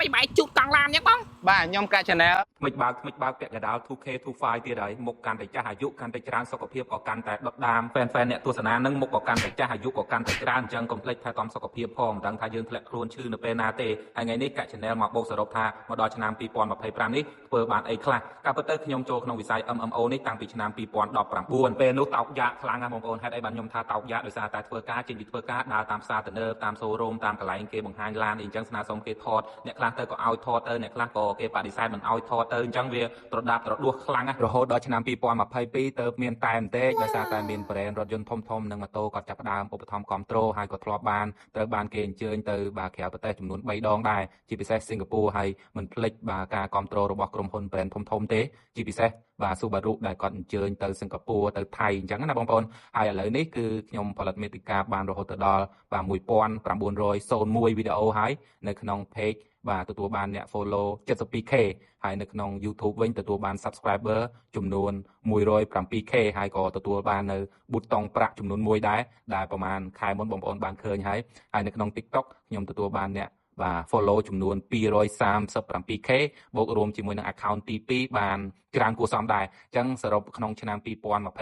មិនបែកជូតកង់ឡានអញ្ចឹងបង បាទខ្ញុំកា Channel ថ្មិចបើកថ្មិចបើកពាក់កណ្ដាល 2K 25ទៀតហើយមុខកាន់តែចាស់អាយុកាន់តែច្រើនសុខភាពក៏កាន់តែដុតដាម fan fan អ្នកទស្សនានឹងមុខក៏កាន់តែចាស់អាយុក៏កាន់តែច្រើនអញ្ចឹងកុំភ្លេចថែទាំសុខភាពផងមិនដឹងថាយើងធ្លាក់ខ្លួនឈឺនៅពេលណាទេហើយថ្ងៃនេះកា Channel មកបូកសរុបថាមកដល់ឆ្នាំ2025នេះធ្វើបានអីខ្លះការពិតទៅខ្ញុំចូលក្នុងវិស័យ MMO នេះតាំងពីឆ្នាំ2019ពេលនោះតោកយ៉ាកខ្លាំងណាស់បងប្អូនហេតុអីបានខ្ញុំថាតោកយ៉ាកដោយសារតែធ្វើការចេញពីធ្វើការដើរតាមផ្សារទំនើបតាម showroom តាមកន្លែងគេបង្ហាញឡានអីអញ្ចឹងស្នើសុំគេថតអ្នកខ្លះទៅក៏ឲ្យថតទៅអ្នកខ្លះក៏គេបដិសេធមិនឲ្យថតទៅអញ្ចឹងវាត្រដាបត្រដួសខ្លាំងណាស់រហូតដល់ឆ្នាំ2022ទៅមានតែបន្តិចដោយសារតែមាន brand រថយន្តធំធំនិងម៉ូតូគាត់ចាប់ផ្ដើមឧបត្ថម្ភគ្រប់គ្រងហើយក៏ធ្លាប់បានត្រូវបានគេអញ្ជើញទៅបាទក្រៅប្រទេសចំនួន3ដងដែរជាពិសេសសិង្ហបុរីហើយមិនភ្លេចបាទការគ្រប់គ្រងរបស់ក្រុមហ៊ុន brand ធំធំទេជាពិសេសបាទ Subaru ដែលគាត់អញ្ជើញទៅសិង្ហបុរីទៅថៃអញ្ចឹងណាបងប្អូនហើយឥឡូវនេះគឺខ្ញុំផលិតមាតិកាបានរហូតទៅដល់បាទ1901វីដេអូហើយនៅក្នុង page បាទទទួលបានអ្នក follow 72K ហើយនៅក្នុង YouTube វិញទទួលបាន subscriber ចំនួន 107K ហើយក៏ទទួលបាននៅប៊ូតុងប្រាក់ចំនួន1ដែរដែលប្រហែលខែមុនបងប្អូនបានឃើញហើយហើយនៅក្នុង TikTok ខ្ញុំទទួលបានអ្នកបាទ follow ចំនួន 237K បូករួមជាមួយនឹង account ទី2បានច្រើនគួរសមដែរអញ្ចឹងសរុបក្នុងឆ្នាំ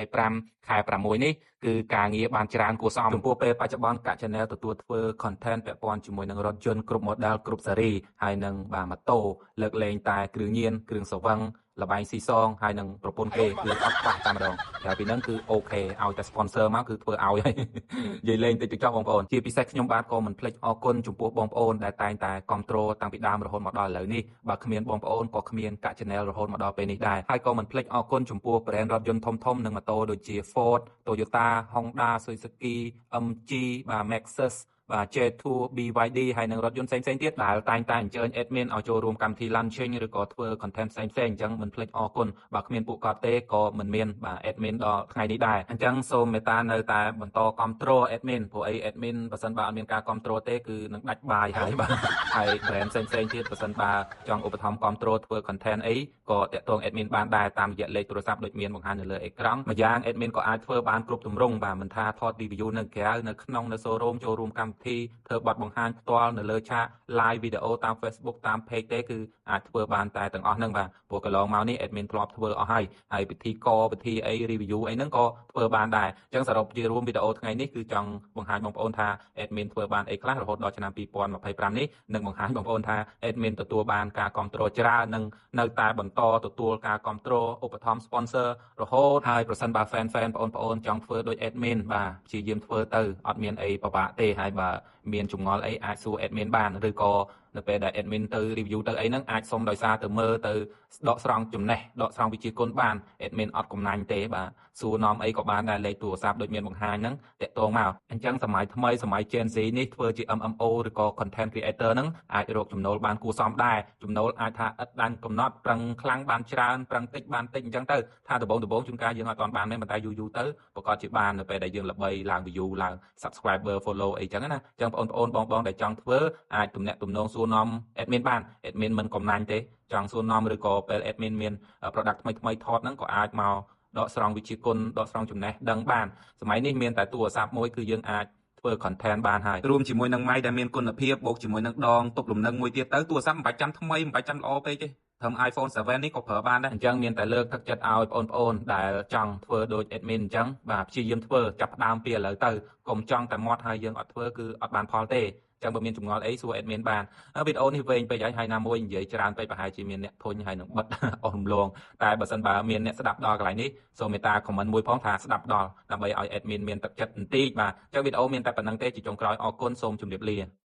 2025ខែ6នេះគឺការងារបានច្រើនគួរសមចំពោះពេលបច្ចុប្បន្នកា Channel ទទួលធ្វើ content ពាក់ព័ន្ធជាមួយនឹងរថយន្តគ្រប់ model គ្រប់ស៊េរីហើយនឹងបាទម៉ូតូលើកលែងតែគ្រឿងញៀនគ្រឿងស្រវឹងលបែងស៊ីសងហើយនឹងប្រពន្ធគេគឺអត់ខ្វះតែម្ដងក្រៅពីហ្នឹងគឺOK ឲ្យតែ sponsor មកគឺធ្វើឲ្យហើយនិយាយលេងតិចតិចចុះបងប្អូនជាពិសេសខ្ញុំបាទក៏មិនភ្លេចអរគុណចំពោះបងប្អូនដែលតែងតែគ្រប់គ្រងតាំងពីដើមរហូតមកដល់ឥឡូវនេះបើគ្មានបងប្អូនក៏គ្មានកា Channel រហូតមកដល់ពេលនេះដែរហើយក៏មិនភ្លេចអរគុណចំពោះ brand រថយន្តធំៗនិងម៉ូតូដូចជា Ford Toyota Honda Suzuki MG បាទ Maxus បាទ J2 BYD ហើយនិងរថយន្តផ្សេងៗទៀតដែលតែងតែអញ្ជើញ admin ឲ្យចូលរួមកម្មវិធី launching ឬក៏ធ្វើ content ផ្សេងៗអញ្ចឹងមិនភ្លេចអរគុណបើគ្មានពួកគាត់ទេក៏មិនមានបាទ admin ដល់ថ្ងៃនេះដែរអញ្ចឹងសូមមេត្តានៅតែបន្តគ្រប់គ្រង admin ព្រោះអី admin បើសិនបើអត់មានការគ្រប់គ្រងទេគឺនឹងដាច់បាយហើយបាទហើយ brand ផ្សេងៗទៀតបើសិនបើចង់ឧបត្ថម្ភគ្រប់គ្រងធ្វើ content អីក៏តាក់ទង admin បានដែរតាមរយៈលេខទូរស័ព្ទដូចមានបង្ហាញនៅលើអេក្រង់ម្យ៉ាង admin ក៏អាចធ្វើបានគ្រប់ទម្រង់បាទមិនថាថត review នៅក្រៅនៅក្នុងនៅ showroom ចូលរួមកម្មវិធីធ្វើបទបង្ហាញផ្ទាល់នៅលើឆាក live វីដេអូតាម Facebook តាម page ទេគឺអាចធ្វើបានតែទាំងអស់ហ្នឹងបាទព្រោះកន្លងមកនេះ admin ធ្លាប់ធ្វើអស់ហើយហើយពិធីកពិធីអី review អីហ្នឹងក៏ធ្វើបានដែរអញ្ចឹងសរុបជារួមវីដេអូថ្ងៃនេះគឺចង់បង្ហាញបងប្អូនថា admin ធ្វើបានអីខ្លះរហូតដល់ឆ្នាំ2025នេះនិងបង្ហាញបងប្អូនថា admin ទទួលបានការគ្រប់គ្រងច្រើននិងនៅតែបន្តទទួលការគ្រប់គ្រងឧបត្ថម្ភ sponsor រហូតហើយប្រសិនបើ fan fan បងប្អូនចង់ធ្វើដូច admin បាទព្យាយាមធ្វើទៅអត់មានអីពិបាកទេហើយបើមានចម្ងល់អីអាចសួរ admin បានឬក៏នៅពេលដែល admin ទៅ review ទៅអីហ្នឹងអាចសុំដោយសារទៅមើលទៅដកស្រង់ចំណេះដកស្រង់វិជ្ជាគុណបាន admin អត់កំណាញ់ទេបាទសួរនាំអីក៏បានដែរលេខទូរស័ព្ទដូចមានបង្ហាញហ្នឹងតាក់ទងមកអញ្ចឹងសម័យថ្មីសម័យ Gen Z នេះធ្វើជា MMO ឬក៏ content creator ហ្នឹងអាចរកចំណូលបានគួរសមដែរចំណូលអាចថាឥតដានកំណត់ប្រឹងខ្លាំងបានច្រើនប្រឹងតិចបានតិចអញ្ចឹងទៅថាដំបូងដំបូងជួនកាលយើងអត់ទាន់បានទេប៉ុន្តែយូរយូរទៅប្រកាសជាបាននៅពេលដែលយើងល្បីឡើង view ឡើង subscriber follow អីចឹងណាអញ្ចឹងបងប្អូនបងបងដែលចង់ធ្វើអាចទំនាក់ទំនងសួរនាំ admin បាន admin មិនកំណាញ់ទេចង់សួរនាំឬក៏ពេល admin មាន product ថ្មីថ្មីថតហ្នឹងក៏អាចមកដកស្រង់វិជ្ជាគុណដកស្រង់ចំណេះដឹងបានសម័យនេះមានតែទូរស័ព្ទមួយគឺយើងអាចធ្វើ content បានហើយរួមជាមួយនឹង mic ដែលមានគុណភាពបូកជាមួយនឹងដងទប់លំនឹងមួយទៀតទៅទូរស័ព្ទមិនបាច់ចាំថ្មីមិនបាច់ចាំល្អពេកទេត្រឹម iPhone 7នេះក៏ប្រើបានដែរអញ្ចឹងមានតែលើកទឹកចិត្តឲ្យបងប្អូនដែលចង់ធ្វើដូច admin អញ្ចឹងបាទព្យាយាមធ្វើចាប់ផ្ដើមពីឥឡូវទៅកុំចង់តែមាត់ហើយយើងអត់ធ្វើគឺអត់បានផលទេចឹងបើមានចម្ងល់អីសួរ admin បានវីដេអូនេះវែងពេកហើយហើយណាមួយនិយាយច្រើនពេកប្រហែលជាមានអ្នកធុញហើយនឹងបិទអស់រំលងតែបើសិនបើមានអ្នកស្ដាប់ដល់កន្លែងនេះសូមមេត្តា comment មួយផងថាស្ដាប់ដល់ដើម្បីឲ្យ admin មានទឹកចិត្តបន្តិចបាទចឹងវីដេអូមានតែប៉ុណ្ណឹងទេជាចុងក្រោយអរគុណសូមជម្រាបលា។